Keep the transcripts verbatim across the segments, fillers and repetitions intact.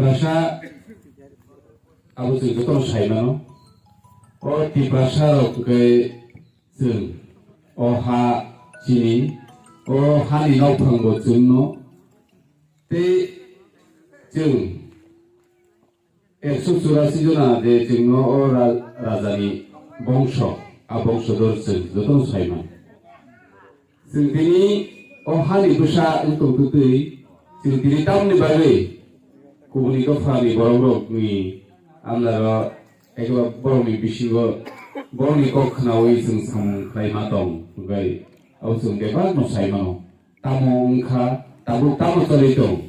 Tiprasa abo chwng jotono sai mano. O Tiprasa rok hwnkhe chwng o ha chini, o hani nokphang bo chwngno tei chwng ekso churasi jona je chwngno o ra-, rajani bongso, a bongsodor chwng jotono sai mano. Chwng tini o hani bwsa wng tong twtwi, chwng tini tamni bagwi kubuni dophani borokrokni amlaro ekheba borokni bisingo borokni kok khnaui chwng samung khlai ma tong hwnkhe abo chwng bebakno sai mano. Tamo wngkha, tabuk tamo choli tong?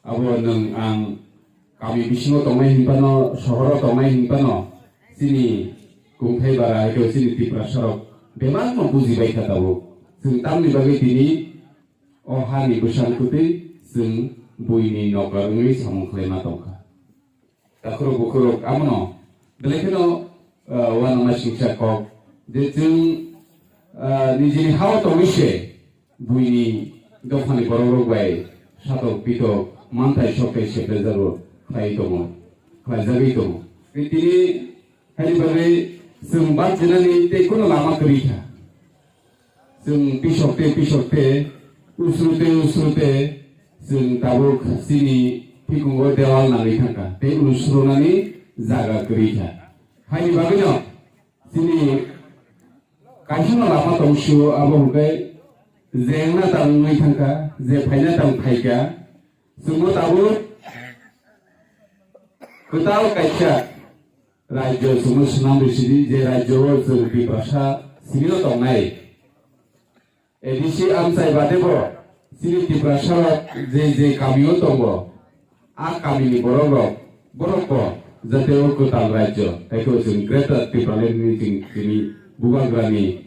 Abo nwng ang kami bisingo tongnai hinphano, sohoro tongnai hinphano, chini kungthai bara hai khe chini Tiprasarok bebakno bujibai kha tabuk. Chwng tamni bagwi tini o hani bwsang kwtwi chwng buini nokbar wngwi samung khlaima tongkha. Takhurok bukhurok amono belai kheno, ah, uanama singcha kok je chwng, ah, nijini hao tongwi se buini dophani borokrok bai satok pitok manthai sokthai seplejago khlai tongo, khlaijagwi tongo. Tei tini haini bagwi chwng bachajani tei kheno lama kwrwi kha. Chwng pisok te pisok te, usru te usru te, chwng tabuk chini phikungo dewal nangwi thangkha tei usrunani jaga kwrwi kha. Haini bagwino chini kaisano lama tong sio, abo hwnkhe je wngna tang wngwi thangkha, je phaina tang phaikha. Chwngno tabuk kwtal kaisa rajyo chwngno swnam rw sidi, je rajyo o chwng Tiprasa simi no tongnai. A D C amchai bade bo chini Tiprasa rok je je kami o tongo, a kami ni borok rok, borok bo jate o kwtal rajyo, tei khe chwng Greater Tipraland ni chwng chini bubagrani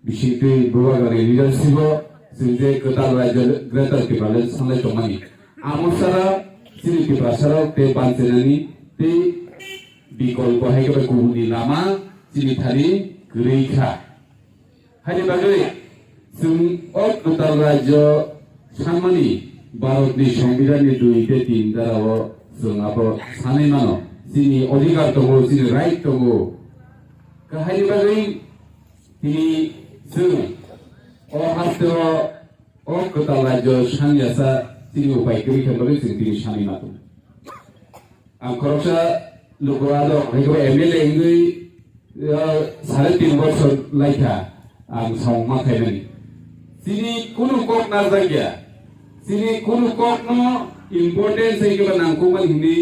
bisingtwi bubagrani leadership o chwng je kwtal rajyo Greater Tipraland sanlai tongmani. Amo sara chini Tiprasa rok tei banchenani tei bikolpo hai khe bai kubuni lama chini thani kwrwi kha. Haini bagwi chwng o kwtal rajyo sanmani Bharatni Songbidanni dui tei tin darao chwng abo sanwi mano. Chini odhikar tongo, chini right tongo. Haini bagwi tini chwng o hasteo o kwtal rajyo sanyasa chini upai kwrwi khe bagwi chwng tini sanwi mano. Ang khoroksa luku ado hwnkhe M L A wngwi, ah, sare tin bosor laikha ang samung ma khaimani. Chini kunu kok narjakya, chini kunu kokno importance hai khe nangkukmani hwnwi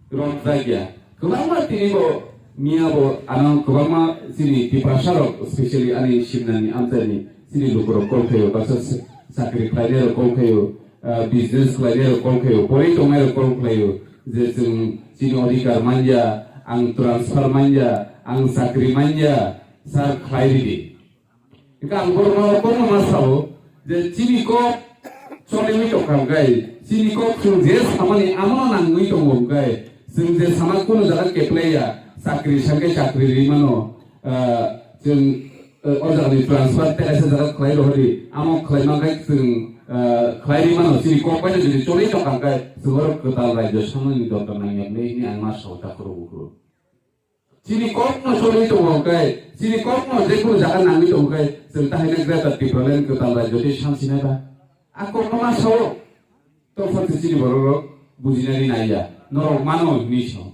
romjakya. Kwbangma tini bo miya bo ano kwbangma chini Tiprasa rok, specially ani simnani amchaini chini lukurok call khaio, baksa sa-, chakri khlainai rok call khaio, ah, business khlainai rok call khaio, porwi tongnai rok call khlaio, je chwng chini odhikar manya, ang transfer manya, ang chakri manya, sir khlai ridi. Hingke ang borokno kono ma sao je chini kok choliwi tongkha hwnkhe, chini kok chwng je samani amono nangwi tongo hwnkhe, chwng je sama kono jaga keplaiya, chakri sangkhe chakri ri mano, ah, chwng, eh, o jagani transfer tei kaisa jaga khlai rohordi, amo khlai mankhe chwng, eh, khlai ri mano, chini kok bai jodi choliwi tongkha hwnkhe, chwng oro kwtal rajyo samani dorkar nangya hwnwi ang ma sao takhurok bukhurok. Chini kokno choliwi tongo hwnkhe, chini kokno je kunu jaga nangwi tongo hwnkhe, chwng tahai no Greater Tipraland kwtal rajyo tei sansinai ba? A kokno ma sao. Tongphor se chini borok rok bujinani naiya. Norok mano hinwi sao.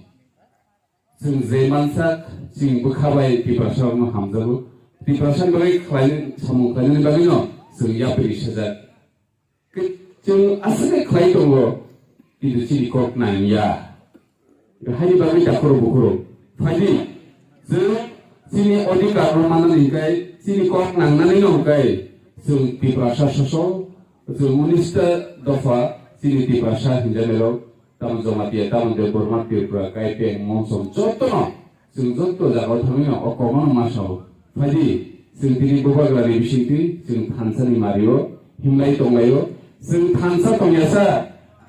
Chwng je mansak, chini bwkha bai Tiprasa rokno hamjago. Tiprasa ni bagwi khlai, samung khlainani bagwi no chwng yapri sajak. Chwng aswk khe khlai tongo, kintu chini kok nangya. Haini bagwi takhurok bukhurok. Phaidi, chwng chini odhikar no manani hwnkhe, chini kok nangnani no hwnkhe, chwng Tiprasa sosol, chwng unis ta dopha, chini Tiprasa hinjanairok, tamo Jamatia, tamo Debbarma, Tripura, Kaipeng, Monsom, jotono Chwng joto jagao thangwi no o kokmano ma sao. Phaidi, chwng tini bubagrani bisingtwi chwng thansani mario, himlai tonglaio. Chwng thansa tongyasa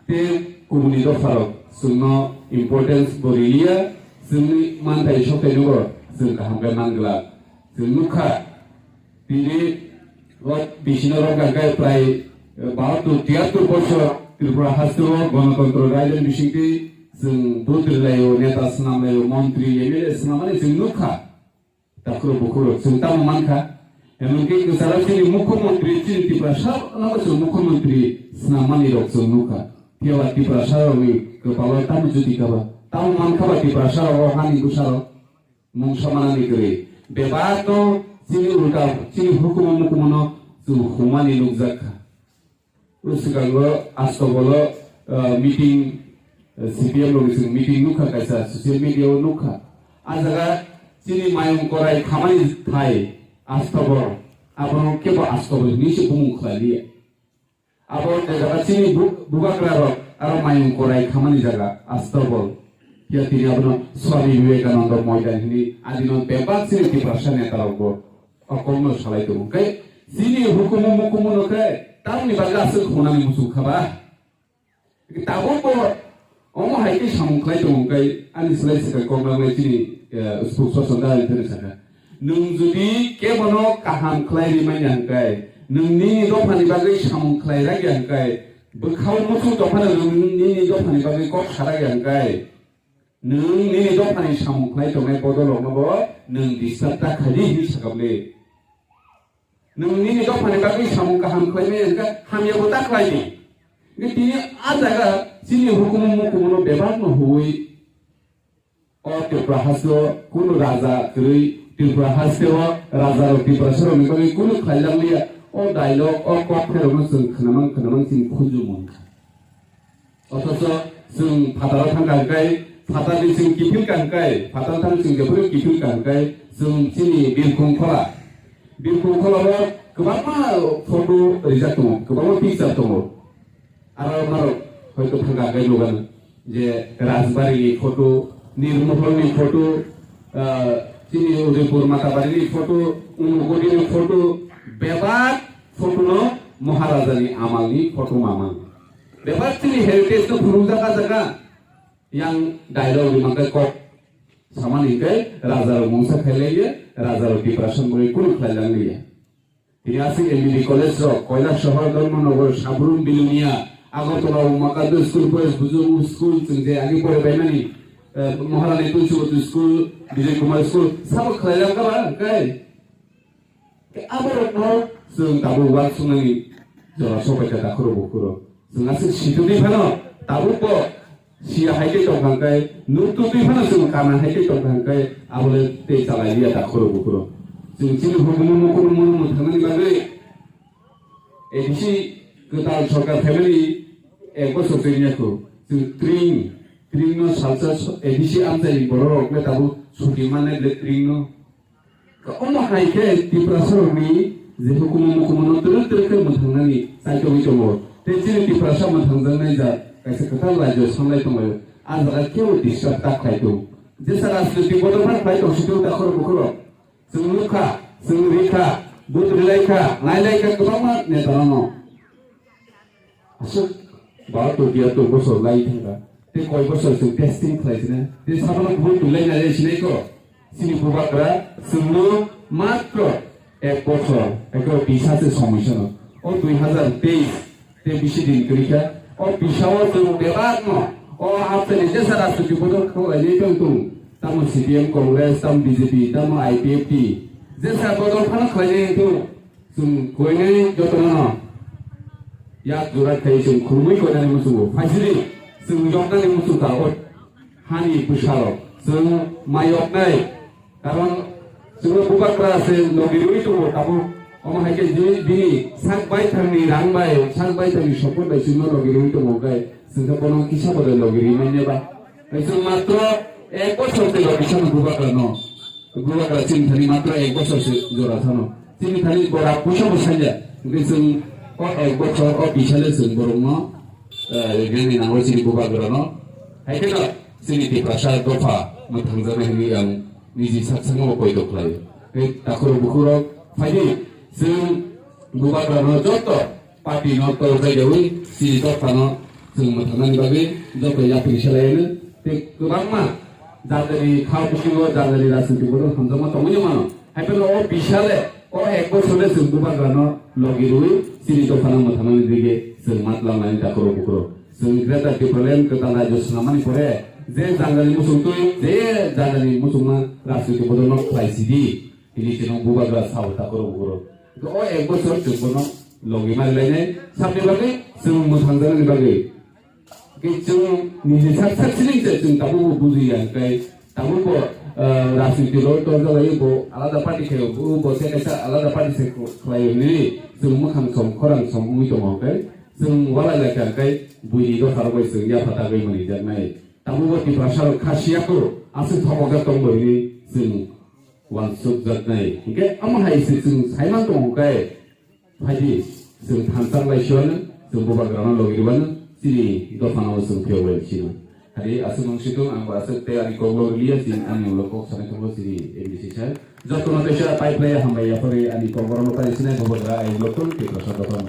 tei kubuni dopharok chwngno importance bo riliya, chwngni manthai soktainobo chwng kaham khe man glak. Chwng nukha, tini o bisino rok hwnkhe prai bahattur tiyattur bosor Tripura hasteo Ganatantro Raidani bisingtwi chwng vote rwlaio, neta swnamlaio, montri, M L A swnamani chwng nukha. Takhurok bukhurok chwng tamo mankha. Emonki kwcharo chini mukhyamantri, chini Tiprasa nogo chwng mukhyamantri swnamani rok chwng nukha. Phiya ba Tiprasa rokni kwpalo tamo juti kha ba? Tamo mankha ba Tiprasa rok o hani bwsarok? Mungsa manani kwrwi. Bebak no chini ulta, chini hukumu mukumu no chwng humani nukjak kha. O swkango Astobolo, ah, meeting, ah, C P M rokni chwng meeting nukha kaisa, social media o nukha. A jaga chini mayung korai khamani thai Astobol, abono kebo Astobol hinwi se bumung khlai liya. Abo jaga chini bu-, bubagra rok aro mayung korai khamani jaga Astobol. Ya tini abono Swami Vivekananda Moidan hinwi adino bebak chini Tiprasa neta rok bo. O kokno salai tongo. Khe chini hukumu mukumu no khe tamni bagwi aswk hwnani muchung kha ba? Tabuk bo omo hai khe samung khlai tongo, khe ani slai swkang kok nangnai chini, eh, spokesperson da ani thani saka. Nwng jodi kebono kaham khlai rimanya hwnkhe, nwng nini dophani bagwi samung khlai rakya hwnkhe, bwkhao muchung dophano nwng nini dophani bagwi kok sa rakya hwnkhe, nwng nini dophani samung khlai tongnai bodol rokno bo nwng disturb ta khaidi hinwi sakabli. Nwng nini dophani bagwi samung kaham khlaimaya hwnkhe hamyabo ta khlaidi. Hwnkhe tini a jaga chini hukumu mukumuno bebakno huwi o Tripura hasteo kunu raja kwrwi, Tripura hasteo rajarok Tiprasarokni bagwi kunu khlailangliya. O dialogue, o kok pherokno chwng khnamang khnamang chini khunju mankha. Othocho chwng phataro thangkha hwnkhe, phatarni chwng kiphilkha hwnkhe, phataro thang chwng jephuru kiphilkha hwnkhe, chwng chini Birkhung Khola. Birkhung Kholao kwbangma photo rijak tongo, kwbangma picture tongo. Aro marok hoito thangkha hwnkhe nukgano je Rajbarini photo, Nirmoholni photo, ah, chini Udaipur Matabarini photo, Unukotini photo, bebak photo no Maharajani amalni photo mamang. Bebak chini heritage no phunukjak a jaga. Yang dialogue ni mangkai kok samani hingkai raja rok mungsa khailaiya, raja rok depression bai kunu khlailangliya. Tini aswk M B B college rok, Kailasohor, Dharmanagar, Sabrum, Bilonia, Agartala, Umakadu school, Boys Bujung school, chwng je agi pore baimani, eh, Maharani Tulsiwati school, Bijoy Kumar school, sabo khlailang kaba hingkai. Aborokno chwng tabuk uansuknani jora sopaikha takhurok bukhurok. Chwng aswk situtwi phano tabukbo siya hai khe tongkha hwnkhe, nuktutwi phano chwng kana hai khe tongkha hwnkhe, abole tei chalai liya takhurok bukhurok. Chwng chini hukumu mukumu munumu thangnani bagwi A D C kwtal sorkar phaimani ek bosor twi wngya kho. Chwng tring, tringno salsa A D C amchaini bororok le tabuk suti mannai le tringno. Omo hai khe Tiprasarokni je hukumu mukumu no twrwk twrwk khe mwthangnani chaitogwi tongo. Tei chini Tiprasa mwthangjaknai jat kaisa kwtal rajyo sanlai tonglaio. A jaga kebo disturb ta khlai tong. Jesa rajniti bodol phan khlai tong sitwng takhorok bukhorok. Chwng nukha, chwng rikha, vote rwlaikha, nailaikha kwbangma netarokno. Aswk bahatur tiyatur bosor lai thangkha. Tei koi bosor chwng testing khlai sina. Tei sabono kubui twi lai nai sinai kho. Chini bubagra chwngno matro ek bosor, ekro bisa se somoi sano. O dui hazar teis tei bisi din kwrwi kha. O bisao chwng bebakno o haptani jesa rajniti bodol khlainai tong tong. Tamo C P M Congress, tamo B J P, tamo I P F T. Jesa bodol phano khlainai tong. Chwng koinani jotono yak jora khai chwng khulumui koinani muchungo. Phaisiri chwng yoknani muchung ta o hani bwsarok. Chwng ma yoknai, karon chwngno bubagra se logi rwi tongo tabuk. Omo hai khe je bini sak baithangni rang bai, sak baithangni sopot bai chwngno logi rwi tongo khe chwng khe bono kisa bo logi rwi manya ba. Hai chwng matro ek bosor tei logi sano bubagrano. Bubagra chini thani matro ek bosor se jora thano. Chini thani bora puisa bo sanya. Hingke chwng o ek bosor o bisale chwng borokno, eh, rwgani nango chini bubagrano. Hai kheno chini Tiprasa dopha mwthangjaknai hwnwi ang niji sak sakno poito khlaio. Tei takhurok bukhurok phaidi chwng bubagrano joto party no tol jaijawi chini dophano chwng mwthangnani bagwi joto yapri selaiano tei kwbangma jatani kha bisingo jatani rajniti bodol hamjakma tongwi mano. Hai phano o bisale o ek bosor le chwng bubagrano logi rwi chini dophano mwthangnani bagwi Chwng ma tlang nai takhoro bukhoro. Chwng Greater Tipraland kwtal rajyo swnamani pore je janjani muchung twi, je janjani muchungma rajniti bodolno khlai sidi. Hini chwng bubagra sao takhoro bukhoro. To o ek bochor chwng bono logi mari lainai. Sabni bagwi chwng mwthang janani bagwi. Ke chwng niji sak sak siling se chwng tabuk bo bujiya, hwnkhe tabuk bo, ah, rajniti rok torjak lai bo alada party khe bo, bo se kaisa alada party se khlai ni chwng mwkhang som khorang som wngwi tongo, hwnkhe chwng walai lai kha, hwnkhe buini dopha rok bai chwng yapha tagwi mani jaknai. Tabuk bo Tiprasa rok kha siya kho aswk thopok jak tongo hwnwi chwng uansuk jaknai. Hwnkhe omo hai se chwng saiman tongo, hwnkhe Phaidi, chwng thansa lai suano, chwng bubagrano logi rwano, chini dophano chwng phiyok lai sino. Hari aswk mang situng, ang bo aswk tei ani kok lo liya, chini ani ulo kok sanai tongo chini M D C sir. Jotono teisa pipe lai hambai yapharwi ani kok borok no pai sinai bubagra ai ulo tong Tiprasa dophano.